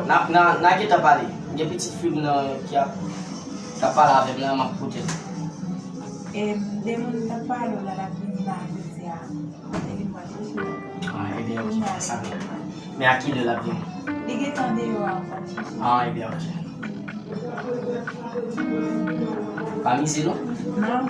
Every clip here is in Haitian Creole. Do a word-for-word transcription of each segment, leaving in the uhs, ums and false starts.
N a, n a, n a gentan pale. Gen pitit fi m nan ki ap, k ap pale avè m nan, m ap koute l. E de moun m t ap pale w la, l ap vini la jodi a. Li vin pral chèche l. Ah, ebyen, ok, pa sa menm. Men a kilè l ap vini? Li gentan deyò a, pral chèche l. Ah, ebyen, ok. Pa mize non. Non.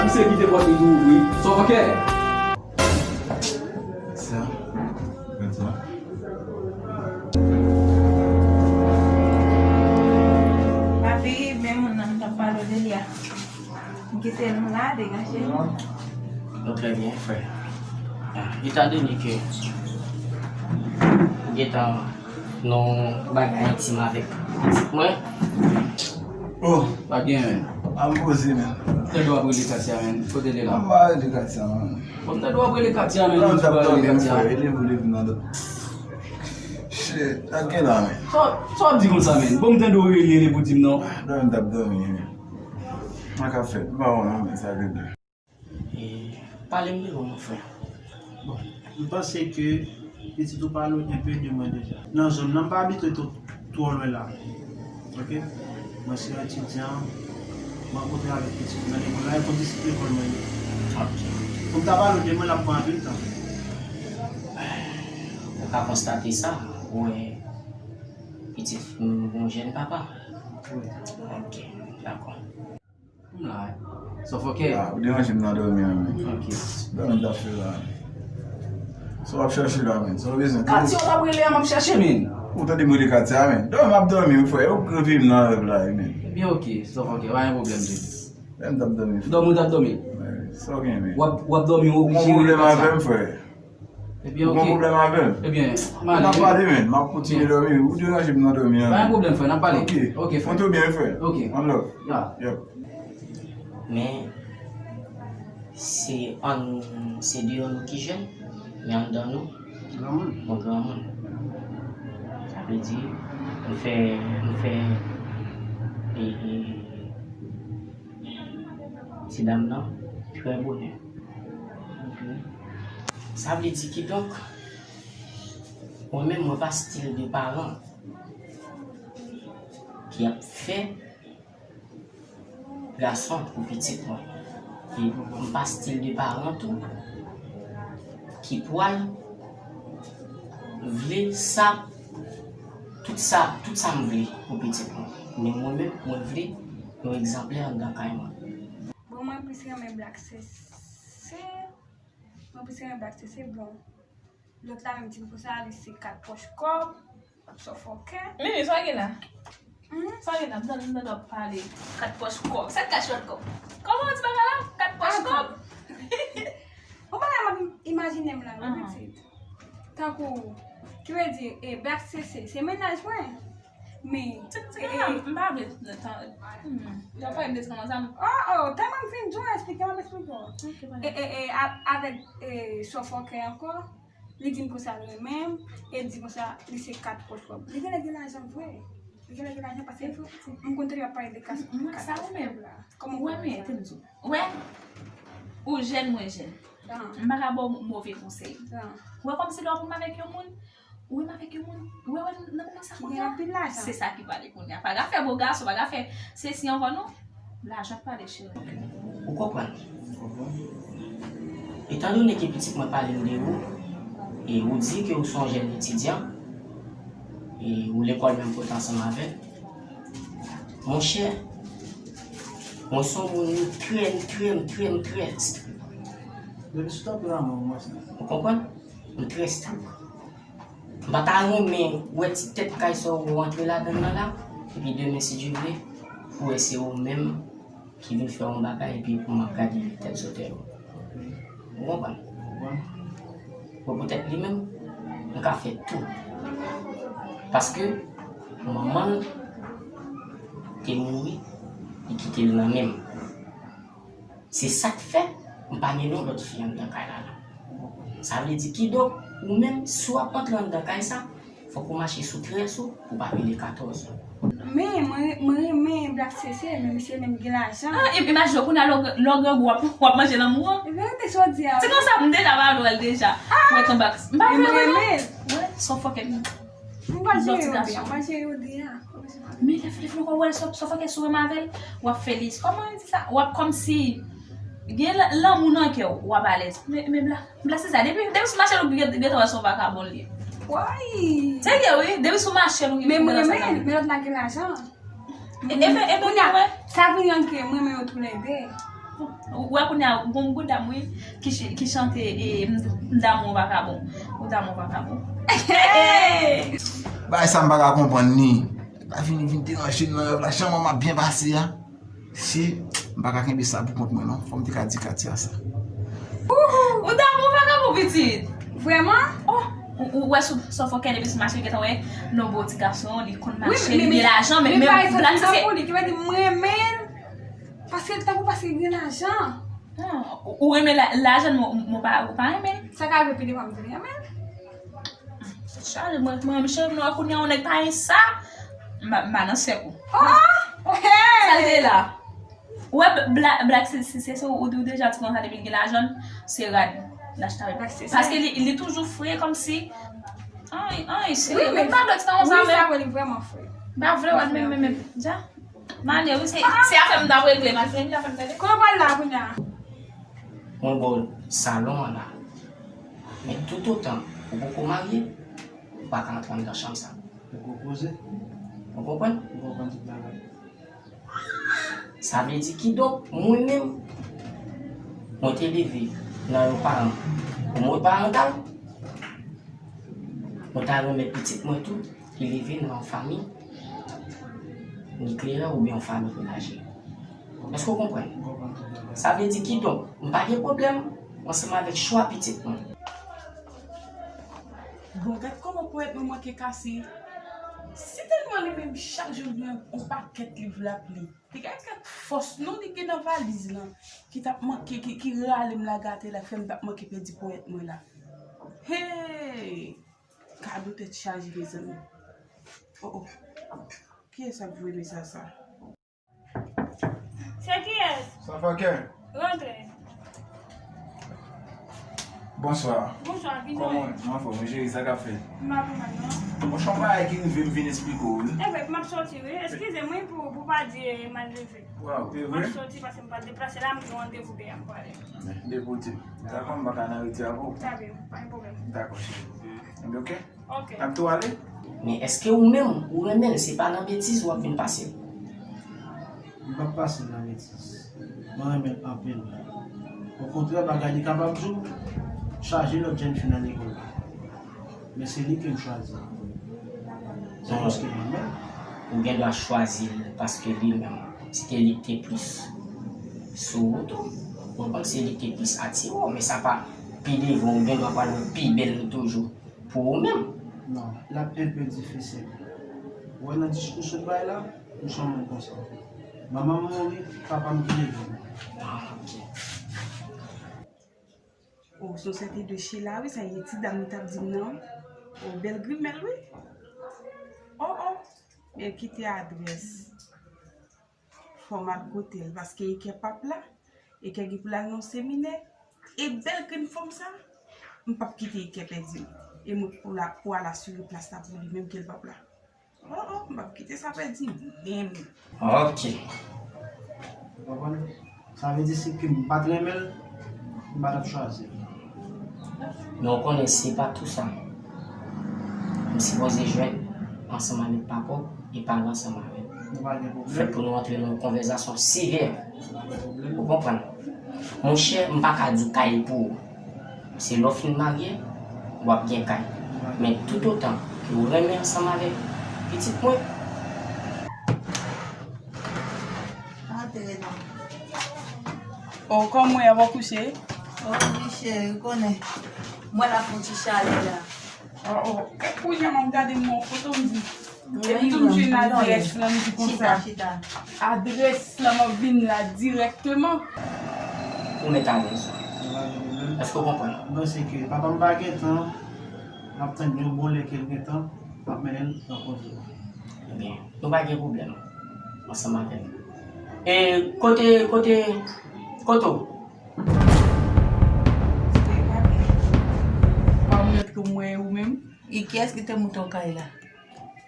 Misye kite pòt li tou ouvri. Sòfokè! Sa, gad sa. Papi, men moun nan m t ap pale w de li a. M kite nou la, degaje nou. Bon, trè byen, frè. Ah, etandone ke ou gentan nan yon bagay entim avèk pitit mwen. Oh, pa gen, men. A m poze, men. Tande w ap rele Katia, men. Kote l ye la? M pa rele Katia, men. Bon, m tande w ap rele Katia, men. Non, m t ap dòmi, frè. Leve, leve nan dòmi. Shit, sa gen la, men. Sa, sa w ap di konsa, men? Bon, m tande w rele, li pou di m non. Non, m t ap dòmi, men. Sa k ap fèt? M pa wè non, men, sa gen la. E, pale m de ou, mon frè. Bon, m panse ke pitit ou pale w enpe de mwen deja. Nan zòn nan, m pa abite twò, twò lwen la. Ok? Mwen se yon etidyan, m rankontre avèk pitit nan lekòl la, e kondisip lekòl mwen ye. Ok. Pou m ta pale w de mwen, l ap pran anpil tan. Ou ka konstate sa, ou wè pitit m, yon jèn papa. Wi. Ok, dakò. M la, wi. Sòfokè. Ah, ou deranje m nan dòmi an, men. Ok. Dòmi m t ap fè la, men. Sa w ap chèche la, men? Sa w bezwen? Katia w t ap rele a, m ap chèche, men. Ou tande m rele Katia, men? Dòmi m ap dòmi, wi, frè. Ou reveye m nan rèv la, wi, men. Ebyen, ok, Sòfokè, pa gen pwoblèm, tou. Men m t ap dòmi, frè. Dòmi w t ap dòmi? Wi, sa w gen, men? W ap, w ap dòmi, w oblije rele Katia. Ou gon pwoblèm avè m, frè? Ebyen, ok. Ou gon pwoblèm avè m? Ebyen, m ale. N ap pale, men. M ap kontinye dòmi. Ou deranje m nan dòmi an. Pa gen pwoblèm, frè. N ap pale. Ok. Ok, frè. Konte w byen, frè. Ok. One love. Ya. Yep. Men, se ann, se deyò nou ki jèn, men anndan nou, granmoun. Nou granmoun. Sa vle di, nou fè, nou fè, e, e, ti dam nan trè bonè. Ok. Sa vle di kidonk, mwen menm, mwen pa stil de paran ki ap fè gason pou pitit mwen. E m pa stil de paran tou ki pral vle sa, tout sa, tout sa m vle pou pitit mwen. Men mwen menm, mwen vle yon egzanplè anndan kay mwen. Bon, mwen plis renmen Black Sese. Mwen plis renmen Black Sese, bon. Lòt la menm di m konsa, li se kat pòch kòb, Sòfokè. Mimi, sa gen la? Hmm? Sa gen la? M tande, m tande w ap pale. Kat pòch kòb. Sa kat pòch kòb? Kòman w di bagay la? Kat pòch kòb? Yon bagay m ap imajine m la, wi, pitit. Tankou, ki vle di, e, Black Sese, se mennaj mwen. Men, ti, ti, e, e, m pa vle nan tan. Hmm. Lè w pale de ti kòman sa, m. Oh, oh, tèlman m fin di w, esplike m, ap esplike w. Ok, e, e, e, a- avèk, e, sofòkè ankò, li di m konsa l renmen m, e l di konsa li se kat pòt kòb. Li genlè gen lajan vre. Li genlè gen lajan paske m konn tande y ap pale de kat, kat pòt kòb la. Kòman w wè, men, tande m di w. Wè, ou jèn, mwen jèn. M pa ka ba w move konsèy. Wè, kòmsi lè w ap renmen avèk yon moun, ou renmen avèk yon moun, ou wè, wè, nan moman sa kounye a, se sa ki pale kounye a. Pa ka fè bo gason, pa ka fè sesi ankò non. Lajan k pale, cheri. Ou konprann? Etandone ke pitit mwen pale m de ou, e ou di ke ou se yon jèn etidyan, e ou lekòl menm kote ansanm avè l, monchè, mwen se yon moun trè, trè, trè, trè strik. Depi sou tanperaman w, mwen sa. Ou konprann? M trè strik. M pa ta renmen wè ti tèt kay sa ou rantre ladan l nan la, epi demen, si Dye vle, pou wè se ou menm ki vin fè yon bagay, epi pou m ap gade tèt sotè yo. Ou konprann? Bon, poutèt li menm, m ka fè tou. Paske manman l te mouri, li kite l nan men m. Se sa k fè m pa mennen yon lòt fi anndan kay la la. Sa vle di, kidonk, ou menm, si w ap antre anndan kay sa, fòk ou mache sou trèz ou pou w pa pile katòz ou. Men, mwen, mwen renmen Black Sese, men misye menm gen lajan. Ah, im- imajine w kounye a lè w lè w grangou w ap, w ap manje lanmou an. E verite sa w di a. Se konsa m deja pa vle wè l deja. Mwen tonbe ak. M pa vle wè non. Wè, sofòkè. M pa jere yo byen, m pa jere yo byen. Men lè, lè, lè w wè sofòkè sou renmen avè l, w ap feliz. Kòman yo di sa? W ap kòmsi gen la- lanmou nan kè w, w ap alèz. Men, men bla, bla se sa. Depi, depi sou mache l ou gen, gen tan wè se yon vakabon li ye. Serye wi, depi sou mache l ou gen tan wè se yon vakabon. Men, men lòt la gen lajan. E, e, e, e, kounye a, sa vin rann ke m renmen yo toulède. Ou wè kounye a, gon, gon dam wi, ki ch- ki chante e, m, m damou vakabon. Ou damou vakabon. Bagay sa m pa ka konprann li. Pa vin, vin deranje m nan rèv la. Jan manman ap byen pase a. Si m pa ka kenbe sa pou kont mwen non. Fò m te ka di Katia sa. Ou damou vakabon pitit. Vrèman? Oh, ou, ou wè sou, sou fòkè depi sou mache, gentan wè, non, bon, ti gason, li konn mache, li gen lajan, men, men, men, black se, se pou li, ki vle di, m renmen l, paske l tankou, paske l gen lajan. Ah, ou, ou renmen la- lajan, men, men pa, ou pa renmen l. Sa ka rive pi devan m vin renmen l. Chaje, mwen, mwen, mwen, cheri, mwen, kounye a, yon nèg pa gen sa, m pa, m pa nan sèk ou. Oh, oh, hey! Sa l te la? Ou wè, bla- black se, se, se, se ou, ou deja ti kòmanse depi l gen lajan, se rad l achte avè l. Paske li, li toujou fre kòmsi. Ay, ay, se, wi, men m pa vle ti kòmanse wi, sa vre, li vrèman fre. M pa vle wè l menm, menm, menm. Dja. M ale, wi, se, se afè m t ap regle, m al fini afè m tande. Kote w pral la kounye a? Mwen ba w salon an la. Men toutotan ou poko marye, ou pa ka antre anndan chanm sa. Ou poko poze. Ou konprann? Ou konprann tout bagay. Sa vle di kidonk, mwen menm, mwen te leve nan yon paran omoparantal, mwen ta renmen pitit mwen tou, li leve nan yon fanmi nikleè oubyen yon fanmi ki mache. Èske w konprann? Sa vle di kidonk, m pa gen pwoblèm ansanm avèk chwa pitit mwen. Bon, gad kòman ponyèt mwen manke kase. Si tèlman li menm chak jou l gen yon pakèt liv l ap li. Li gen kèk fòs non li gen nan valiz lan ki t ap manke, ki, ki rale m la gate la, k fè m t ap manke pèdi ponyèt mwen la. Hey! Kado tèt chaje, mezanmi. Oh, oh. Kiyès ap voye mesaj sa? Se kiyès? Sa fè kè? Rantre. Bonswa. Bonswa, Guido. Kòman w ye? Mwen anfòm, wi, cheri, sa k ap fèt? M pa pi mal, non. Bon, se yon bagay ki rive m, m vin esplike w, wi. Enben, m ap soti, wi. Eskize m, wi, pou, pou pa di, e, m al leve. Waw, e vre? M ap soti paske m pa t deplase la, m gen yon randevou dèyè m prale. Depote. Dakò, m pa ka nan rete avè w. Tabi, pa gen pwoblèm. Dakò, cheri. Enben, oke. Ok. N ap tou ale? Men èske ou menm, ou renmen l, se pa nan betiz w ap vin pase l? M p ap pase l nan betiz. Mwen renmen l anpil. Okontrè, bagay li kapab di w, chaje lòt jèn fi nan lekòl la. Men se li ke m chwazi. Se paske m renmen l. Ou gen dwa chwazi l paske li menm, se te li k te plis sou ou tou. Ou konprann, se li k te plis atire w, men sa pa pi devan, ou gen dwa pral wè pi bèl toujou. Pou ou menm. Non, l ap enpe difisil. Wè nan diskou sot bay la, m se yon moun konsa. Manman m mouri, papa m kite m. Ah, ok. Oh, se yon sèten de Sheila, wi, sa e ti dam li t ap di m nan. Oh, bèl grimèl, wi. Oh, oh. E kite adrès. Fò m al kote l, paske e kè p ap la, e kè gen pou l al nan seminè. E bèl grenn fanm sa, m p ap kite e kè pèdi l. E mwen pou la, pou al asire plas la pou li, menm ke l p ap la. Oh, oh, m p ap kite sa pèdi menm. Ok. Ou konprann? Sa vle di si ke m pa t renmen l, m pa t ap chwazi l. Men w konnen se pa tou sa. M sipoze jwenn ansanm avèk papa w e pale ansanm avè l. Nou pa gen pwoblèm. Fèt pou nou antre nan yon konvèsasyon serye. Nou pa gen pwoblèm. Ou konprann? Monchè, m pa ka di kay pou ou. Se lè w fin marye, w ap gen kay. Men toutotan ke w renmen ansanm avèk pitit mwen. Antre non. Oh, kòman w ye, w ap kouche? Oh, wi, cheri, ou konnen. Mwen la fè yon ti chalè la. Oh, oh. E kounye a m ap gade m wè yon foto, m di. Epi tou m jwenn adrès lan, m di konsa. Chita, chita. Adrès lan, m ap vin la dirèkteman. Ou mèt ale, sa. Èske w konprann? Non, se ke papa m pa gen tan. M ap tann yon bon lè ke l gen tan. M ap mennen l rankontre w. Ebyen, nou pa gen pwoblèm ansanm avè m. E kote, kote, kote w? Pa mèt ke mwen ou menm. E kiyès ki te montre w kay la?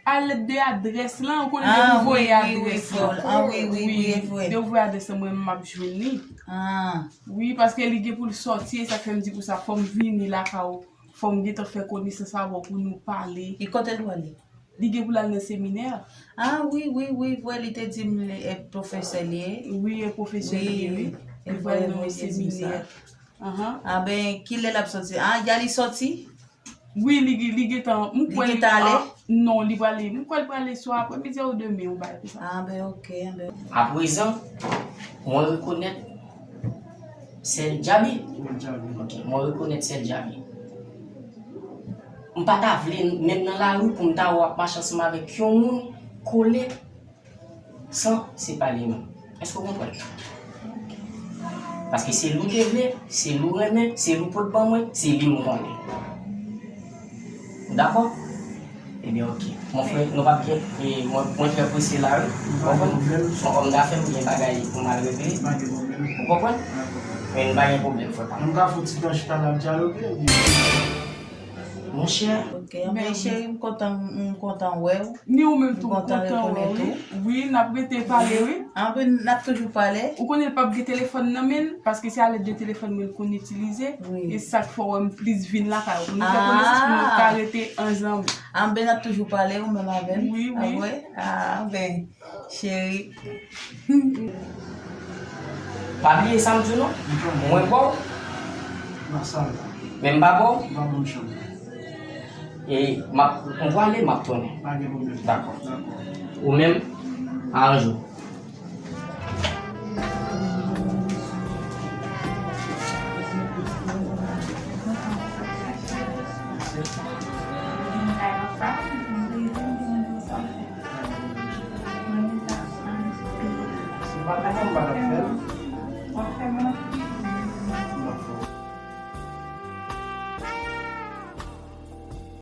A lèt de adrès lan, ou konnen depi ou voye adrès lan. Ah, wi, wi, wi, wi, e vre. Depi ou voye adrès lan, mwen menm m ap jwenn li. Ah. Wi, paske li gen pou l sòti, e sa k fè m di konsa, fò m vini lakay ou, fò m gentan fè konesans avè w pou nou pale. E kote l prale? Li gen pou l al nan seminè. Ah, wi, wi, wi, vre, li te di m li, e pwofesè li ye. Wi, e pwofesè li ye, wi. Li pral nan yon seminè. Anhan. Ah, ben, kilè l ap sòti? Ah, ya li sòti? Wi, li, li gentan, m kwè li gentan ale? Ah, non, li prale, m kwè li prale swa apremidi ou demen, yon bagay konsa. Ah, ben, ok, ben. Aprezan, mwen rekonèt sè Djabi. Wi, Djabi. Ok, mwen rekonèt sè Djabi. M pa ta vle, menm nan lari, pou m ta wè w ap mache ansanm avèk yon moun kole san se pa li menm. Èske w konprann? Paske se li w te vle, se li w renmen, se li w pot ban mwen, se li m konnen. Ou dakò? Ebyen, ok. Mon frè, nou p ap gen, e, mwen, mwen trè prese la, wi. Ou konprann? Se yon òm dafè, m gen bagay pou m al regle. Ou konprann? Men nou pa gen pwoblèm, frè pa m. Nou ka fè yon ti tan chita n ap dyaloge, ebyen. Monchè. Ok, anben cheri, m kontan, m kontan wè w. Ni ou menm tou, m kontan wè w, wi. Wi, n ap rete pale, wi. Anben, n ap toujou pale. Ou konnen l p ap gen telefòn nan men l, paske se a lèt de telefòn mwen l konn itilize. Wi. E sa k fè w wè m plis vin lakay ou. Pou nou fè konesans, pou nou ka rete ansanm. Anben, n ap toujou pale, ou menm avè m. Wi, wi. Ah, wi. Ah, anben. Cheri. Pa bliye sa m di w non. Mwen ba w. Men m pa ba w. E m ap, m prale, m ap tounen. Dakò. Ou menm, aranje w. Se pa kontan m pa t ap fè l. M ap fè w.